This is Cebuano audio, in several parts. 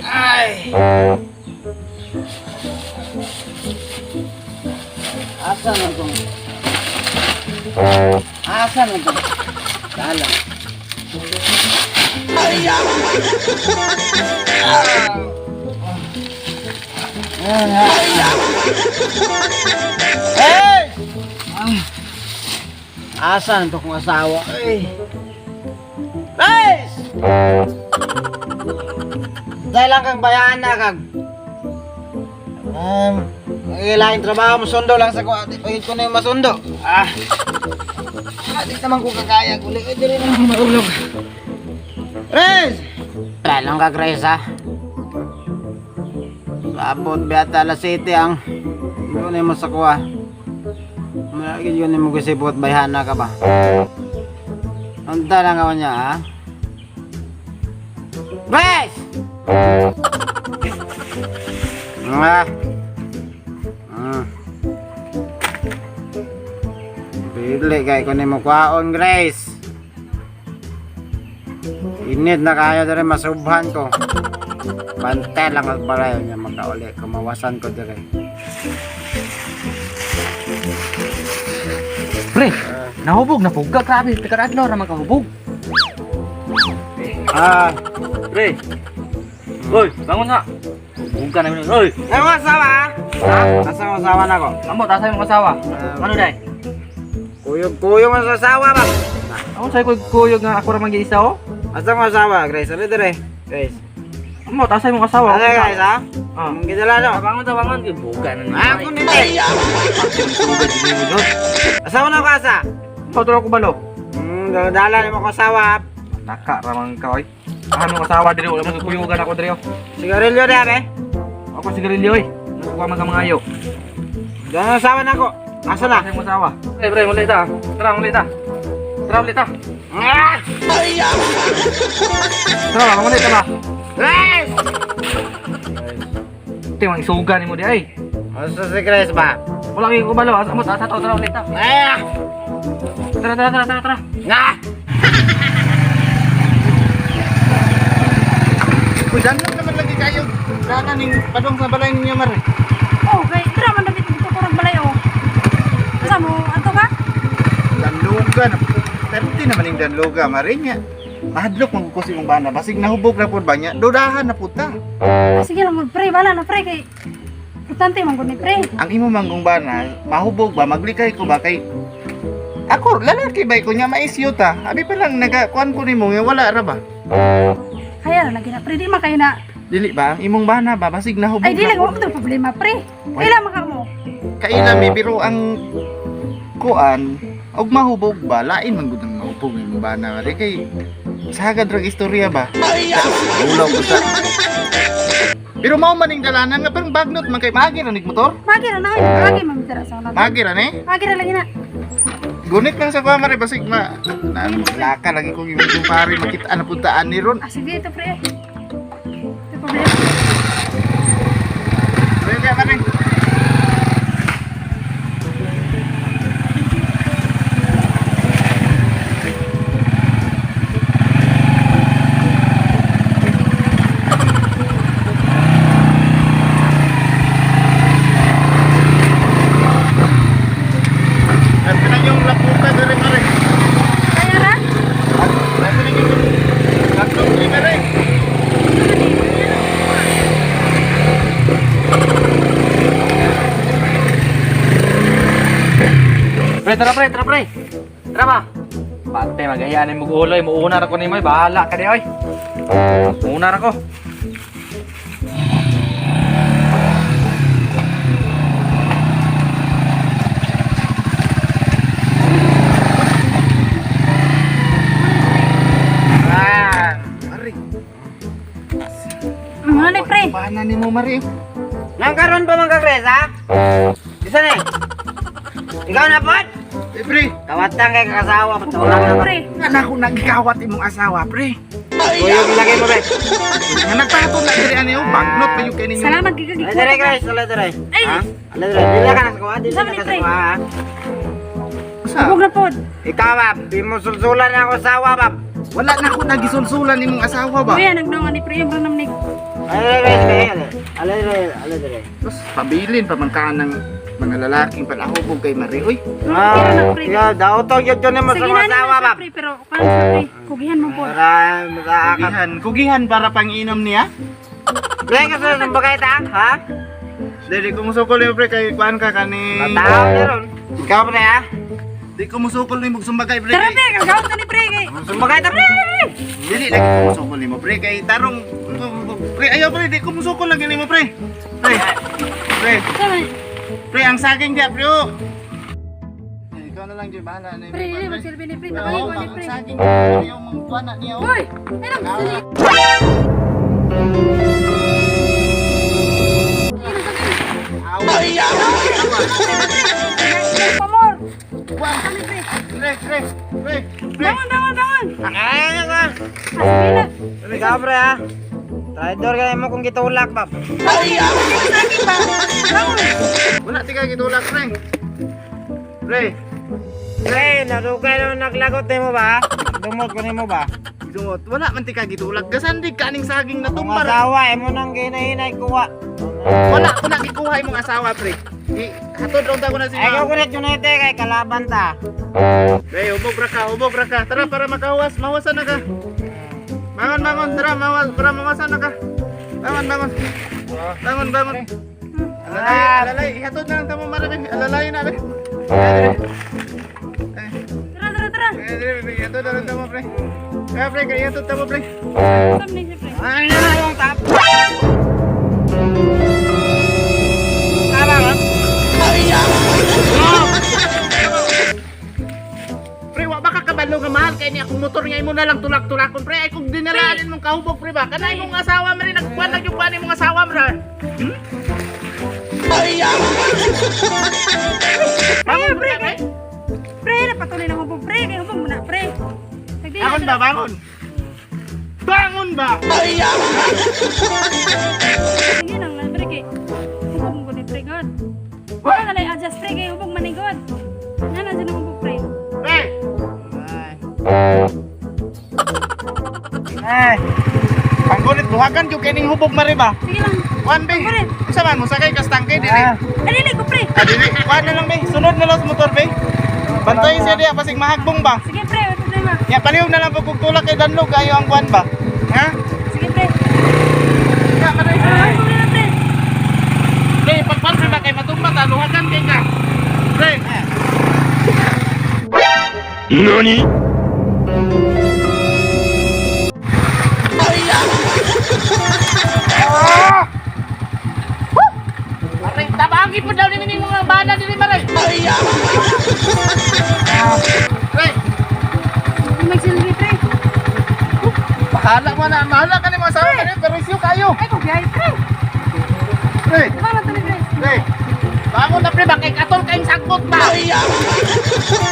Ay! Asa na itong? Asa na itong? Dala. Ay! Ay! Asa na ito kong asawa? Ay! Guys! Dahil lang kang bayaan na kag. Ang trabaho mo, sundo lang sa kuha. Di pagit ko na yung masundo. Ah. Ah, di naman ko kakaya. Guli, ay, dili naman maulog. Grace! Try lang ka, Grace, ha? Sabot, Beata, la City, ang. Hindi ko na yung masakuha. Malagi yun yung magisipot, bayhana ka ba? Ang lang ako niya, ha? Grace! Ah. Ah. Bili kay ko nimo kwaon, Grace. Init na kayo dere masubhan ko. Bantay lang ang barayo niya makauli. Kumawasan ko dere. Pre, nahubog na pugga. Grabe, teka adlaw ra man kahubog. Ah, Pre. Hoy, bangon na. Hubog ka na minun. Hoy, ay mo asawa? Ha? Asa mo asawa na ko? amot asa imong asawa? Ano dai? Kuyog-kuyog ang asawa ba? Ako say ko kuyog nga ako ra man giisa oh. Asa mo asawa, Grace? Ano dere? Grace. Amot asa imong asawa? Ano guys, ha? Ah. Mong gidala no? Bangon ta bangon kay buga na ni. Ah, ako nito. Asawa na ko asa? Patro ko balo. Dala ni mo ko asawa. Naka ra man ka oy. Ah, imong asawa diri wala man kuyugan ako diri oh. Sigarilyo de abe. Ako sigarilyo oy. Nagkuha man ka mga ayo. Dala asawa na ko. Asa na? Asa imong asawa? Pre, pre, muli ta. Tara, muli ta. Tara, muli ta. Ah! Tara, muli ta ba? Grace! Tingnan isuga nimo di ay. Asa si Grace ba? Wala kay kubalo, asa mo asa to, tara ulit ta. Ah! Tara, tara, tara, tara, tara. Na! Uy, danlan naman lagi kayo. Dana ning padong sa balay ninyo mare. Oh, kay dira man dapit dito ko balay oh. Asa mo ato ka? Danloga na. Perte naman ning danloga mare nya. Mahadlok man ko sa imong bana basig nahubog na pud ba nya. Dudahan na pud ta. Ah, sige lang mo pre, bala na pre kay importante man gud ni pre. Ang imo manggong bana, mahubog ba maglikay ko ba kay ako, lalaki ba ko nya maisyo ta. Abi pa lang naga kuan ko nimo nga wala ra ba. Kaya ra lagi na pre, di man kayo na. Dili ba ang imong bana ba basig nahubog Ay di na lang pud. wa ko problema pre. Kaila man ka mo. Kaila mi pero ang kuan og mahubog ba lain man gud ang mahubog imong bana mare kay sagad ra istorya ba. Ulaw ko sa. Pero mao man ning dalanan nga parang bagnot man kay maagi ra nig motor. Magi ra na oy, magi man dira sa una. Maagi ra ni. Magi ra lagi na. Gunit lang sa kuha mare basig ma na laka lagi kong imong kumpare makita na puntaan ni ron. Ah, sige ito pre. Ito problema. Ayo kaya mare. At pinag yung lapuka dere mare. Kaya ra? At pinag yung tatlong dere mare. Pre, tara pre, tara pre. Tara ba? Pante, magayaan mo uloy, muuna ra ko nimo, bahala ka di oy. Muuna ra ko. Ah! Mare. Ano ni pre? Bana nimo mare. Nang karon pa man ka Grace, ha? Isa ni. Ikaw na pod? Eh pre, Kawatan kay kakasawa patulang na Pre. nga na ako nagikawat imong asawa pre. Kuyog lagi mo be. Nga nagpahatod na diri ani oh, bagnot pa yung kay ninyo. Salamat gigag. Ala dere Grace, ala dere. Ay. Ha? Ala dere, dili ka na sa kuha, dili Sabi ka ni sa pre. kuha. ha? Sa Hubog na pod. Ikaw ba, di mo sulsulan na ako asawa ba? Wala na ako nagisulsulan nimong asawa ba? Kuya, nagdungan ni pre, yung naman ni. Alay, alay, alay. Alay, alay, alay, alay. Tapos pabilin pa man ka ng mga lalaking palahubog kay Mari oy. Ah, na pre. Ya, daw to gyud ko nimo sa Sige na asawa na ba. siya, pre, pero kuan siya pre. Kugihan mo po. Para makaakap. Kugihan, kugihan para pang-inom niya. Pre, kasi nang bagay ta, ha? Dili ko musukol nimo pre kay kuan ka kani. Tao meron. Ikaw pre ha? Di ko musukol nimo sumbagay pre. Tara pre, kagawad na ni pre kay. Sumbagay ta pre. Dili lagi ko musukol nimo pre kay tarong pre ayaw pre di ko musukol lagi nimo pre. Pre. Pre, Sama. pre ang saging dia pre. Oh. Eh, ikaw na lang di bahala na. Pre, dili magsilbi ni pre, tabangin ko ni Ang pre. saging pre yung mga kuan na niya. oh. Hoy, ay nang gusto ni. Pamor. Kami pre. Pre, pre, pre, pre. Bangon, bangon, bangon. Ay, ay, ay. Ah, sige na. Ikaw pre ha? Traidor ka mo kung gitulak ba. Saging ba? Bangon. Wala tika gitulak pre. Pre, Pre, nadugay naman naglagot nimo ba? Dumot ko nimo ba? Dumot, wala man tika gitulak. Gasandig ka aning saging Kung natumbar. asawa, imo nang ginahinay kuha. Wala ko na gikuha imong asawa pre. Di hatod lang ta ko na si Ay, ma'am. ikaw kulit United kay kalaban ta. Pre, hubog ra ka, hubog ra ka. Tara para makahuwas, mahuwasan na ka. Bangon, bangon, tara, mawas, para mawasan na ka. Bangon, bangon. Bangon, bangon. Alalay, alalay, ihatod na lang tamo mara be. Alalay na be. Eh, Tara, tara, tara. eh, dire, be, ihatod na lang tamo pre. Eh, pre, kay ihatod tamo pre. Sam ni siya pre. Ay, na yung tap. Tama ba? Pre, wa ba ka kabalo nga mahal kay ni akong motor nga imo na lang tulak-tulakon pre. Ay kung dinalaanin mong kahubog pre ba. Kanay mong asawa man rin nagkuan lang yung kuan imong asawa man. Hmm? Pre, pre, pre. Pre, napatuloy na hubog pre. Kay hubog mo na pre. Nagdili Bangon ba, bangon? Bangon ba? Sige nang lang pre kay. Hubog mo ni pre god. Wala na lang adjust pre kay hubog man ni god. Nga na dyan ang hubog pre. Pre, Ay, ang gulit buhagan gyud kining hubog mari ba? Sige lang. Kuan be. Gulit. Unsa man mo sakay kas tangke dili. Ah. Ay, dili ko pre. Ah, dili. Kuan na lang be. Sunod na lang sa motor be. Bantayan siya diya basig mahagbong ba. Sige pre, wala problema. Ya palihog na lang pag tulak kay danlog ayo ang kuan ba. Ha? Sige pre. Ya, mari. Wala problema pre. Pre, pagpan pre ba kay matumba ta luhagan kay ka. Pre. NANI? Maray, tabangin po daw ni mga bana dili maray. Pre, Magsilbi pre. bahala mo na, bahala ka ni mga asawa ka pero isiyo kayo. Ay, kung biyahe pre. Pre, Bangon na pre. pre. Bangon na pre, bakit atol kayong sagbot ba?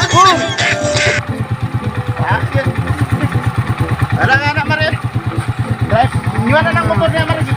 Boom! Action. Wala nga na, Marie. Drive. Iwan na lang motor niya, Marie.